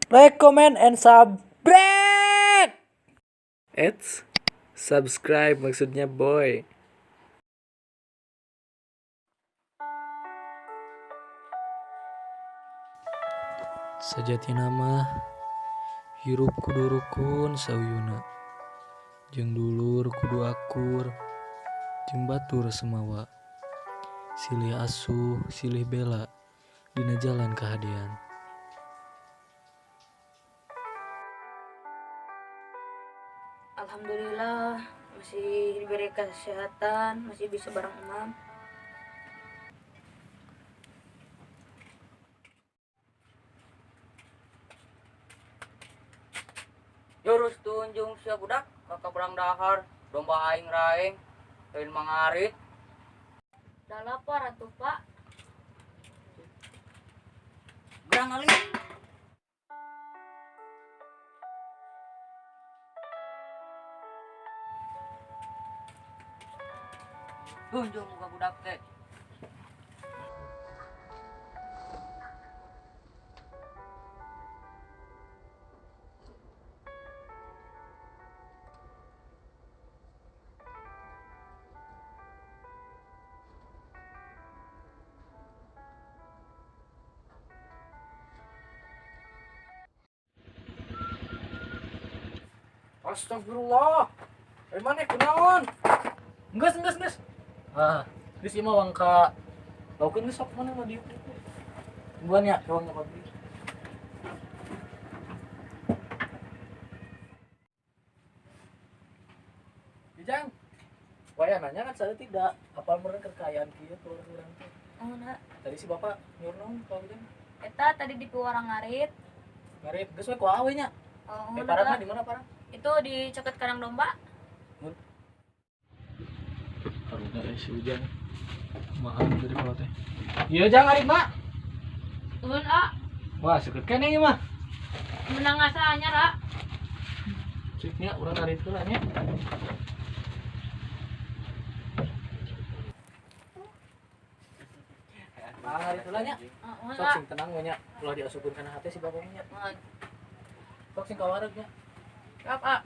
Like, comment, and subscribe. Eits, subscribe maksudnya, boy. Sajatina mah hirup kudu rukun sauyuna jeung dulur kudu akur jeung batur semawa, silih asuh silih bela dina jalan kahadean. Alhamdulillah masih diberi kesehatan, masih bisa bareng emam. Jurus tunjung sia budak kakak berang dahar domba aing raeng lain mangarit. Udah lapar atuh, Pak. Gerang ali. Tunjung muka budak teh. Astagfirullah. Eh, mana kunaon? Geus, geus, geus. Ah, geus ieu mah wangka laukeun geus sok mana mah diuk. Tungguan ya, ruangnya pabrik. Ijang, waya nanya kan saya tidak apal meureun kekayaan kieu keluar urang teh. Oh, nah. Tadi si bapak nyuruh naon ka Ujang? Eta tadi di piwarang ngarit. Ngarit geus we ku awe nya. Oh, Eh, nah, parangna Pak. di mana parang? Itu di ceket kandang domba. Karunya si Ujang mahal dari kalau teh. Iya, Jang ngarit mak. Nuhun, ah. Wah, seukeut keneh ieu mah. Menang asa anyar, ah. Cik nya urang ngarit heula nya. Ah, ngarit heula nya. Oh, nuhun, Sok ah. sing tenang we nya. Ulah diasupkeun kana hate si bapak nya. Nuhun. Sok sing kawareg nya. Siap, ah.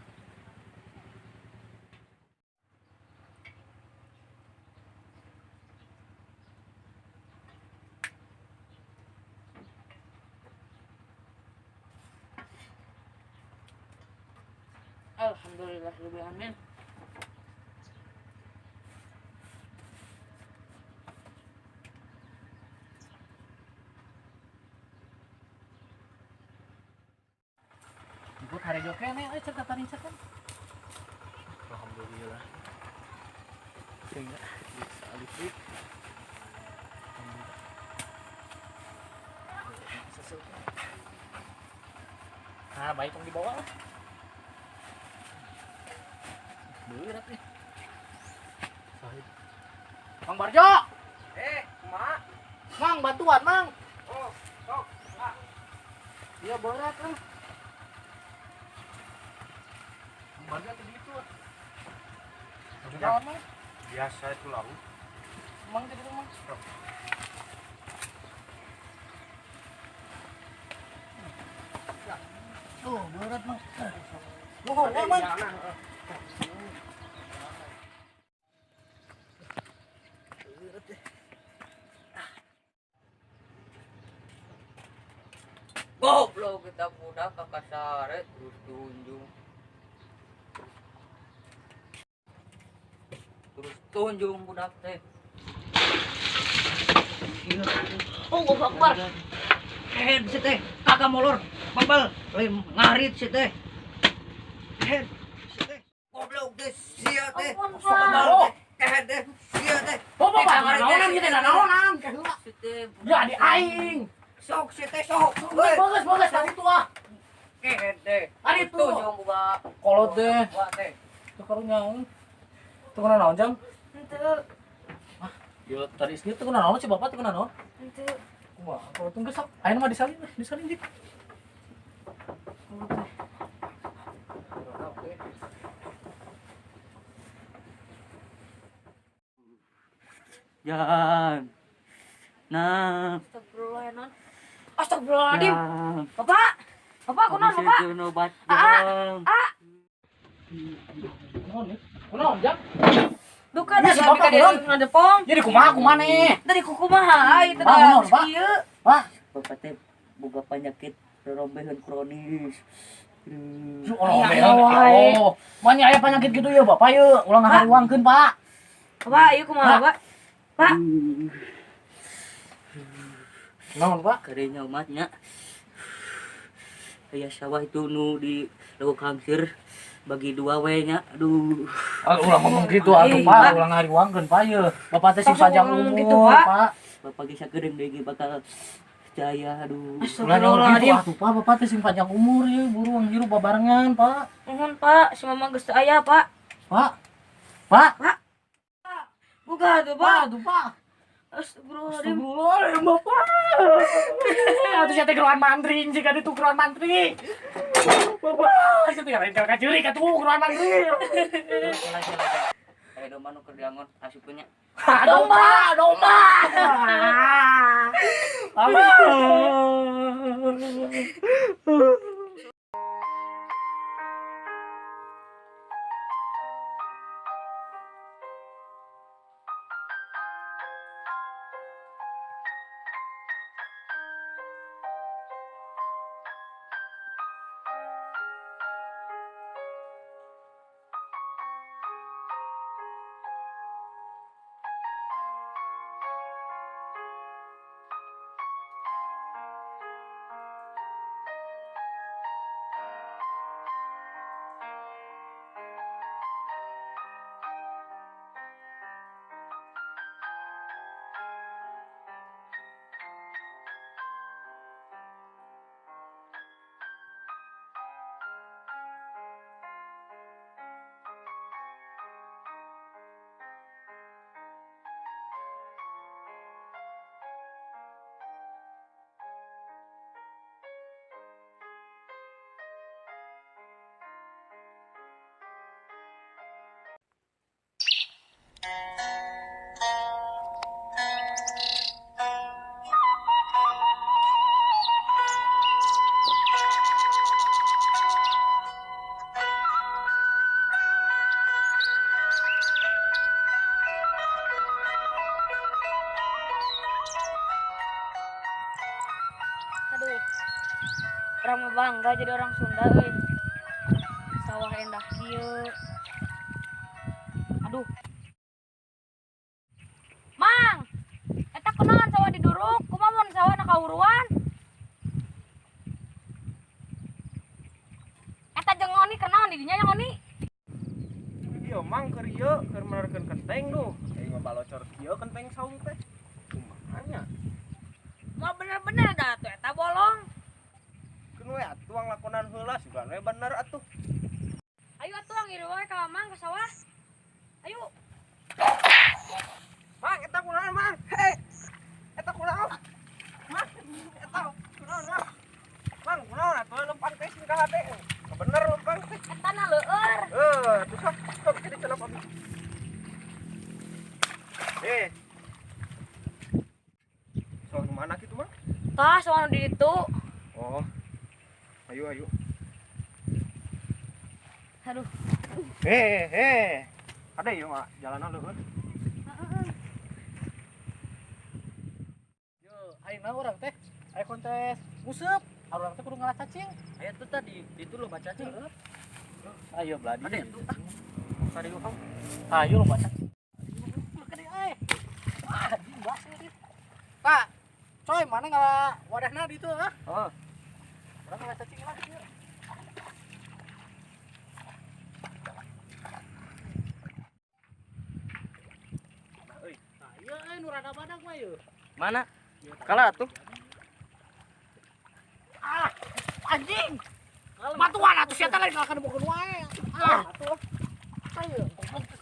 Alhamdulillah lebih amin. Jemput harejo keneh euy cek tatarinca kan. Alhamdulillah. Sehingga bisa alif. Nah, baik tong dibawa lah. Berat nih. Sahib. Mang Barjo, Eh, mak. Mang bantuan, Mang. Oh, sok. Mak. Iya berat lah. Mang Barjo tadi itu. Naon, Mang? Biasa itu laut. Mang tadi itu, Mang. Tuh, berat, Mang. Nuhun, Mang. Goblok kita budak kakak sare terus tunjung. Terus tunjung budak teh. Oh, Allahu Akbar. Kehed si teh, kagak molor, bebel, lain ngarit si teh. Kehed si teh. Goblok teh sia teh. Ampun, Sok Pak. kebal teh. Kehed teh sia teh. Oh, bapak, Ngarit teh, naonan si gitu, teh. naonan. Si teh. Ya, di aing. Sok si teh sok. Heuy. Bagus, bagus, tadi tuh ah. Kehed teh. Ari tuh. Tunjung buka. Kolot deh. Buka teh. Tuh karunya. Tuh kuna naon, Jang? Henteu, Yo, tadi sini tuh kuna naon si bapak tuh kuna naon? henteu. Kumaha? Kalau tunggu sok, ayeuna mah disalin, disalin dik. Kolot teh. Jangan. Nah. Astagfirullah ya, Non. Astagfirullahaladzim. Bapak. Bapak kunaon Bapak? Obat. Ah. Kunaon kunaon jang? Duka da bapak ngadepong. Jadi kumaha kumaneh? Dari kumaha ai teh geus kieu. Pak, bapak teh boga penyakit rorombeheun kronis. Oh, manya aya penyakit gitu ya Bapak ye, ulah ngahariwangkeun Pak. Bapak, ieu kumaha Pak? Pak. Naon Pak? Kadenya umatnya. Aya sawah itu nu di Lewek Hangsir bagi dua we nya. Aduh. Ulah ngomong gitu atuh Pak, ulah ngahariwangkeun Pak ye. Bapak teh sing panjang umur gitu, Pak. Bapak ge sakedeung deui bakal jaya aduh. Ulah ngomong gitu atuh Pak, Bapak teh sing panjang umur ye, buruan hirup babarengan Pak. Nuhun Pak, si mama geus teu aya Pak. Pak. Pak. Pak. Buka tuh Pak. Aduh Pak. Astagfirullahaladzim. Astagfirullahaladzim Bapak. Atuh sia teh geroan mantri jika ditu geroan mantri. Bapak, sia teh lain ka ceurik atuh geroan mantri. Aya domba nu keur diangon asupkeun nya. Domba, domba. Aduh, orang mah bangga jadi orang Sunda euy. Sawah endah kieu. Aduh. Mang, eta kunaon sawah diduruk? Kumaha mun sawahna kauruan? Eta jeung ngoni kunaon di dinya jeung ngoni? Ieu mang keur ieu keur menerkeun kenteng duh. Aing mah balocor kieu kenteng saung teh. Kumaha nya? Mau bener-bener dah tuh eta bolong. Keun we atuh nglakonan heula sugan we bener atuh. Ayo atuh ngiru we ka Mang ka sawah. Ayo. Mang eta kunaon Mang? Hei. Eta kunaon? Mang eta kunaon Mang? Mang kunaon atuh lempang teh sing ka hate. Bener lempang teh. Eta na leueur. Heuh, tuh sok sok jadi celap abi. Eh. Soal mana gitu Mang? Tah, soal di ditu. Oh. Ayo ayo. Aduh. Heh. Ada ieu mah jalanan leueur. Yo, ayeuna urang teh aya kontes nguseup. Urang teh kudu ngalah cacing. Aya tuh tadi itu lo baca cacing. Ayo beladi. Ada itu ah. Sari lu. Ayo lo baca. Ah, anjing basah ieu. Pak, coy mana ngalah wadahna di itu ah? Oh. Urang ngalah cacing lah ieu. Nah, ieu euy nu rada badag mah ieu. Mana? Kalah atuh. Ah, anjing. Matuan atuh sia teh lain kalahkan bokeun wae. Ah, atuh. Ayo, goblok teh.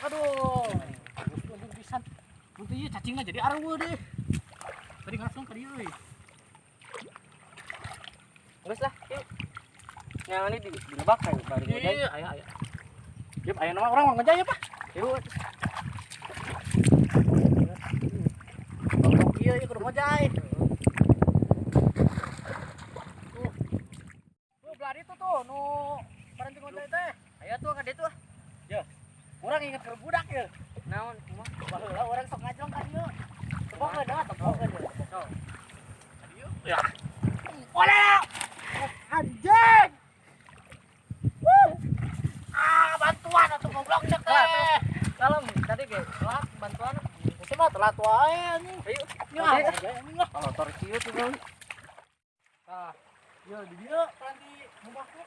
Aduh. Untung pisan. Mun teu ieu cacingna jadi areueuh deh. Tadi ngasong ka dieu euy. Geus lah, yuk. Nyangan ini di lebak kayu bari ngejay. Iya, aya aya. Yeup, aya nama urang mah ngejay ya, Pak. Yuk. Goblok ieu ieu kudu ngejay. tuh nu paranti ngojay teh. Ayo tuh ka ditu ah. Ya. Urang inget keur budak ya. Naon kumaha? Baheula urang sok ngajong ka dieu. Tebokeun dah, tebokeun. Sok. Ka dieu. Ya. Oleh. Anjing. Wuh. Ah, bantuan atuh goblok cek teh. Kalem tadi ge telat bantuan. Itu mah telat wae anjing. Ayo. Ya, anjing lah. Motor kieu tuh kan. Tah, ieu di dieu paranti ngumbah teh.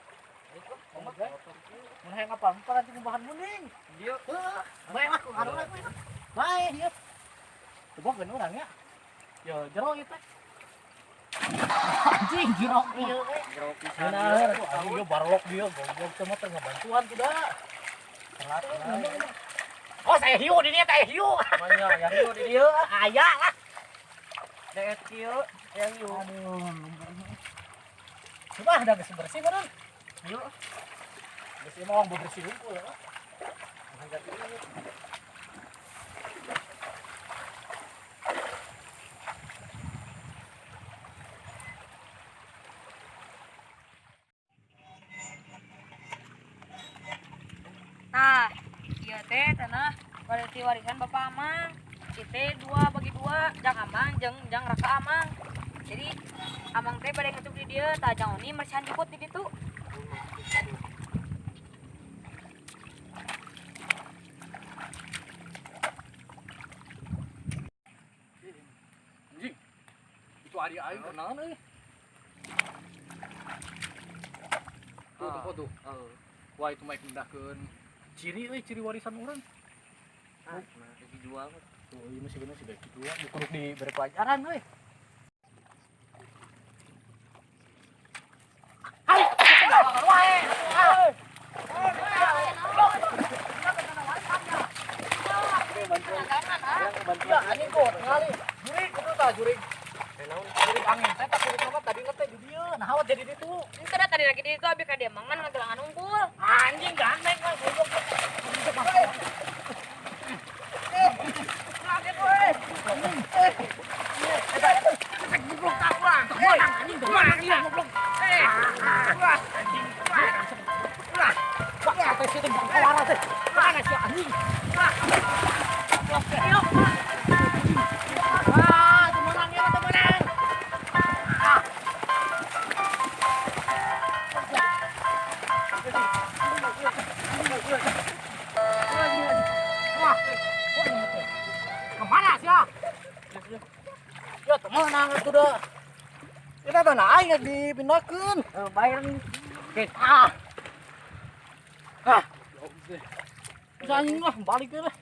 Mun hayang apa? Paranti ngumbahan munding. Dieu. Heuh, bae lah ku karuna ku. Bae ieu. Tebokeun urang nya. Yo, jero ieu teh. Anjing jero ieu we. Jero pisan. Benar, anjing ieu barlok dieu goblok teh mah teu ngabantuan tuh da. Telat. Oh, saya hiu di dieu teh hiu. Manya aya hiu di dieu. Aya lah. Deet kieu aya hiu. Aduh, coba ada geus bersih bener. Hiu. Geus ieu mah bersih hungkul ya. Nah, ieu teh tanah berarti warisan Bapak Amang. Kita 2 bagi 2, jang Amang jeung jang Raka Amang. Jadi Amang teh bade ngecup di dieu, tah jang Oni mersihan jukut di ditu. Anjing. Itu ari aing kenalan euy. Tuh tuh tuh. Wah, itu mah mindahkeun ciri euy, ciri warisan urang. Ah, nah, dijual. Tuh, ieu mah sebenarnya sudah dijual, kudu diberi pelajaran euy. Hai, wae. Ya, anjing kok ningali. Jurig kudu tah jurig. Jurig angin teh tak kudu mah tadi teh di dieu. Nah, awat jadi ditu. Henteu da tadi lagi di ditu abi ka dieu mangan ngagelangan unggul. Anjing gandeng mah goblok. Goblok tak urang. Anjing anjing goblok. Anjing. Ulah. Wah, teh sieu teh bangkawara teh. Mana sia anjing? Ah, temenang ya, temenang. Ah. Wah, kemana sih ya? Ya temenang atuh dah. Kita tanah aing dipindahkeun. Bayar. Ah. Ah. Bisa anjing lah, balik deh.